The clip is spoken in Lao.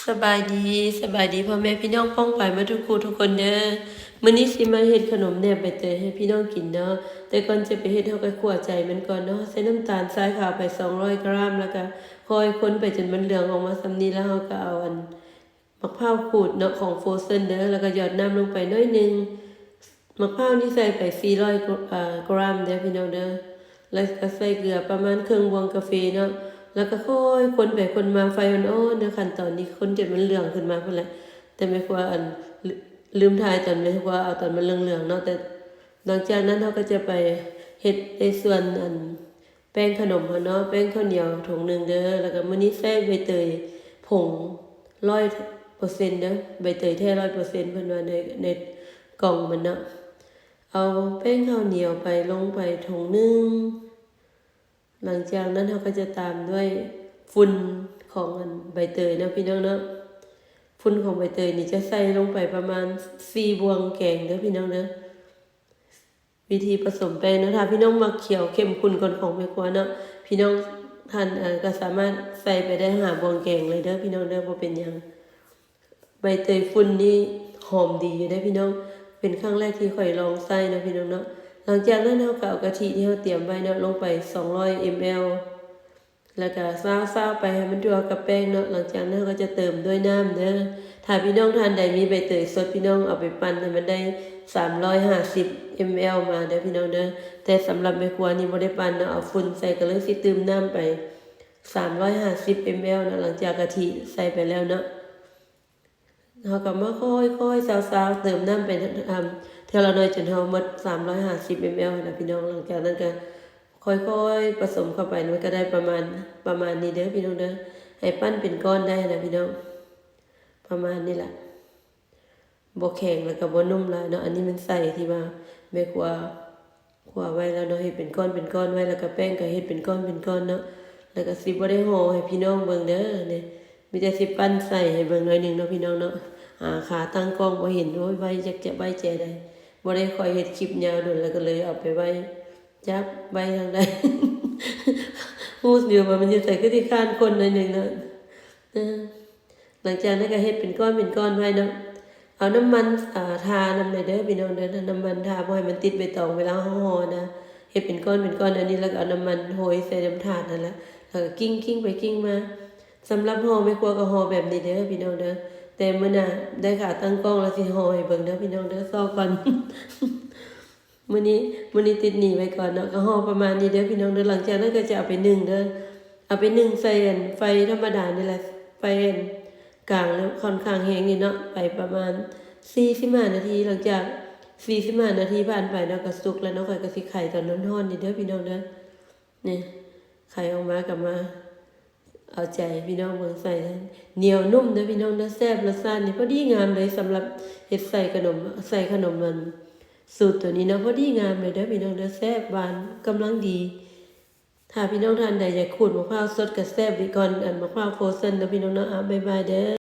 ສະບາຍດີ ສະບາຍດີພໍ່ແມ່ພີ່ນ້ອງປ້ອງປາຍໝົດທຸກຜູ້ທຸກຄົນເດີ. ມື້ນີ້ຊິມາເຮັດຂະໜົມແໜບໃບເຕີຍໃຫ້ພີ່ນ້ອງກິນເນາະ. ແຕ່ກ່ອນຈະໄປເຮັດ ເຮົາກໍຂົ້ວໃຈມັນກ່ອນເນາະ. ໃສ່ນ້ຳຕານຊາຍຂາວໄປສອງຮ້ອຍກຣາມ ແລ້ວກໍຄ່ອຍຄົນໄປຈົນມັນເຫຼືອງອອກມາສ່ຳນີ້ ແລ້ວເຮົາກໍເອົາອັນ ໝາກພ້າວຂູດເນາະ ຂອງ Frozen ເດີ ແລ້ວກໍຫຍອດນ້ຳລົງໄປໜ້ອຍໜຶ່ງ. ໝາກພ້າວນີ້ໃສ່ໄປສີ່ຮ້ອຍກຣາມເດີພີ່ນ້ອງເດີ ແລ້ວກໍໃສ່ເກືອປະມານເຄິ່ງບ່ວງກາເຟເນາະ ແລ້ວກໍຄ່ອຍຄົນໄປຄົນມາໄຟອ່ອນໆເດີ. ຂັ້ນຕອນນີ້ຄົນຈົນມັນເຫຼືອງຂຶ້ນມາພຸ້ນແຫຼະ ແຕ່ແມ່ຄົວອັນ ລືມ ລືມຖ່າຍຕອນແມ່ຄົວເອົາຕອນມັນເຫຼືອງໆເນາະ. ແຕ່ຫຼັງຈາກນັ້ນເຮົາກໍຈະໄປເຮັດໃນສ່ວນອັນ ແປ້ງຂະໜົມເຮົາເນາະ ແປ້ງເຂົ້າໜຽວຖົງໜຶ່ງເດີ ແລ້ວກໍມື້ນີ້ໃຊ້ໃບເຕີຍຜົງຮ້ອຍເປີເຊັນເດີ ໃບເຕີຍແທ້ຮ້ອຍເປີເຊັນ ເພິ່ນວ່າໃນ ໃນກ່ອງມັນເນາະ. ເອົາແປ້ງເຂົ້າໜຽວໄປ ລົງໄປຖົງໜຶ່ງ. ຫຼັງຈາກນັ້ນເຮົາກໍຈະຕາມດ້ວຍຝຸ່ນຂອງອັນໃບເຕີຍເນາະພີ່ນ້ອງເນາະ. ຝຸ່ນຂອງໃບເຕີຍນີ້ຈະໃສ່ລົງໄປປະມານສີ່ບ່ວງແກງເດີພີ່ນ້ອງເດີ. ວິທີປະສົມແປ້ງເນາະ ຖ້າພີ່ນ້ອງມັກຂຽວເຂັ້ມຂຸ້ນກວ່າຂອງແມ່ຄົວເນາະ ພີ່ນ້ອງທ່ານ ເອີ ກໍສາມາດໃສ່ໄປໄດ້ຫ້າບ່ວງແກງເລີຍເດີພີ່ນ້ອງເດີ ບໍ່ເປັນຫຍັງ. ໃບເຕີຍຝຸ່ນນີ້ຫອມດີຢູ່ເດ້ພີ່ນ້ອງ ເປັນຄັ້ງແລກທີ່ຂ້ອຍລອງໃຊ້ເນາະພີ່ນ້ອງເນາະ. ຫຼັງຈາກນັ້ນເຮົາກໍເອົາກະທິທີ່ເຮົາຕຽມໄວ້ເນາະ ລົງໄປສອງຮ້ອຍ ml ແລ້ວກໍຊາວໆໄປໃຫ້ມັນທົ່ວກັບແປ້ງເນາະ. ຫຼັງຈາກນັ້ນເຮົາກໍຈະເຕີມດ້ວຍນ້ຳເດີ. ຖ້າພີ່ນ້ອງທ່ານໃດມີໃບເຕີຍສົດ ພີ່ນ້ອງເອົາໄປປັ່ນໃຫ້ມັນໄດ້ສາມຮ້ອຍຫ້າສິບ ml ມາເດີພີ່ນ້ອງເດີ. ແຕ່ສຳລັບແມ່ຄົວນີ້ບໍ່ໄດ້ປັ່ນເນາະ ເອົາຝຸ່ນໃສ່ ກໍເລີຍຊິຕື່ມນ້ຳໄປສາມຮ້ອຍຫ້າສິບ ml ເນາະ. ຫຼັງຈາກກະທິໃສ່ໄປແລ້ວເນາະ ເຮົາກໍມາຄ່ອຍໆ ຊາວໆ ເຕີມນ້ຳໄປ ເອີ່ມ ເທື່ອລະໜ້ອຍຈົນເຮົາໝົດສາມຮ້ອຍຫ້າສິບ ml ຫັ້ນນະພີ່ນ້ອງ. ຫຼັງຈາກນັ້ນກໍຄ່ອຍໆປະສົມເຂົ້າໄປ ມັນກໍໄດ້ປະມານ ປະມານນີ້ເດີພີ່ນ້ອງເດີ ໃຫ້ປັ້ນເປັນກ້ອນໄດ້ຫັ້ນນະພີ່ນ້ອງ ປະມານນີ້ລະ ບໍ່ແຂງແລ້ວກໍບໍ່ນຸ້ມຫຼາຍເນາະ. ອັນນີ້ແມ່ນໃສ່ທີ່ວ່າແມ່ຄົວ ຂົ້ວໄວ້ແລ້ວເນາະ ເຮັດເປັນກ້ອນເປັນກ້ອນໄວ້ ແລ້ວກໍແປ້ງກໍເຮັດເປັນກ້ອນເປັນກ້ອນເນາະ ແລ້ວກໍຊິບໍ່ໄດ້ຫໍ່ໃຫ້ພີ່ນ້ອງເບິ່ງເດີນີ້ ມີແຕ່ຊິປັ້ນໃສ່ໃຫ້ເບິ່ງໜ້ອຍໜຶ່ງເນາະພີ່ນ້ອງເນາະ. ອາ ຂາຕັ້ງກ້ອງບໍ່ເຫັນ ໂອ້ຍ ໄວຈັກຈະໄວແຈໃດ ບໍ່ໄດ້ຄ່ອຍເຮັດຄລິບຍາວດົນ ແລ້ວກໍເລີຍເອົາໄປໄວ້ ຈັກໄວ້ທາງໃດ ຮູ້ຢູ່ວ່າມັນຢູ່ໃສ ຄືຊິຄ້ານຄົນໜ້ອຍໜຶ່ງເນາະ. ເອີ ຫຼັງຈາກນັ້ນກໍເຮັດເປັນກ້ອນເປັນກ້ອນໄວ້ເນາະ ເອົານ້ຳມັນ ອາ ທານຳແດ່ເດີພີ່ນ້ອງເດີ ນ້ຳມັນທາບໍ່ໃຫ້ມັນຕິດໃບຕອງເວລາເຮົາຫໍ່ນະ. ເຮັດເປັນກ້ອນເປັນກ້ອນແນວນີ້ ແລ້ວກໍເອົານ້ຳມັນໂຮຍໃສ່ນຳຖາດຫັ້ນລະ ແລ້ວກໍກິ້ງໆໄປກິ້ງມາ. ສຳລັບຫໍ່ແມ່ຄົວກໍຫໍ່ແບບນີ້ເດີພີ່ນ້ອງເດີ ແຕ່ມື້ໜ້າໄດ້ຂາຕັ້ງກ້ອງແລ້ວຊິຫໍ່ໃຫ້ເບິ່ງເດີພີ່ນ້ອງເດີ ຊອກກ່ອນ. ມື້ນີ້ ມື້ນີ້ຕິດໜີ້ໄວ້ກ່ອນເນາະ ກໍຫໍ່ປະມານນີ້ເດີພີ່ນ້ອງເດີ. ຫຼັງຈາກນັ້ນກໍຈະເອົາໄປໜຶ້ງເດີ ເອົາໄປໜຶ້ງໃສ່ອັນໄຟທຳມະດານີ້ແຫຼະ ໄຟອັນກາງ ແລ້ວຄ່ອນຂ້າງແຮງນີ້ເນາະ ໄປປະມານສີ່ສິບຫ້ານາທີ. ຫຼັງຈາກສີ່ສິບຫ້ານາທີຜ່ານໄປເນາະ ກໍສຸກແລ້ວເນາະ. ຂ້ອຍກໍຊິໄຂຕອນຮ້ອນໆນີ້ເດີພີ່ນ້ອງເດີ ນີ້ ໄຂອອກມາກໍມາ ເອົາໃຈພີ່ນ້ອງເບິ່ງ ໃສ່ໜຽວນຸ້ມເດີພີ່ນ້ອງເດີ ແຊບ ລົດຊາດນີ້ພໍດີງາມເລີຍ. ສຳລັບເຮັດໃສ່ຂະໜົມ ໃສ່ຂະໜົມອັນສູດໂຕນີ້ເນາະ ພໍດີງາມເລີຍເດີພີ່ນ້ອງເດີ ແຊບ ຫວານ ກຳລັງດີ. ຖ້າພີ່ນ້ອງທ່ານໃດຢາກຂູດໝາກພ້າວສົດກໍແຊບໄປກ່ອນ ອັນໝາກພ້າວ Frozen ເນາະພີ່ນ້ອງເນາະ. ອາ ບາຍບາຍເດີ.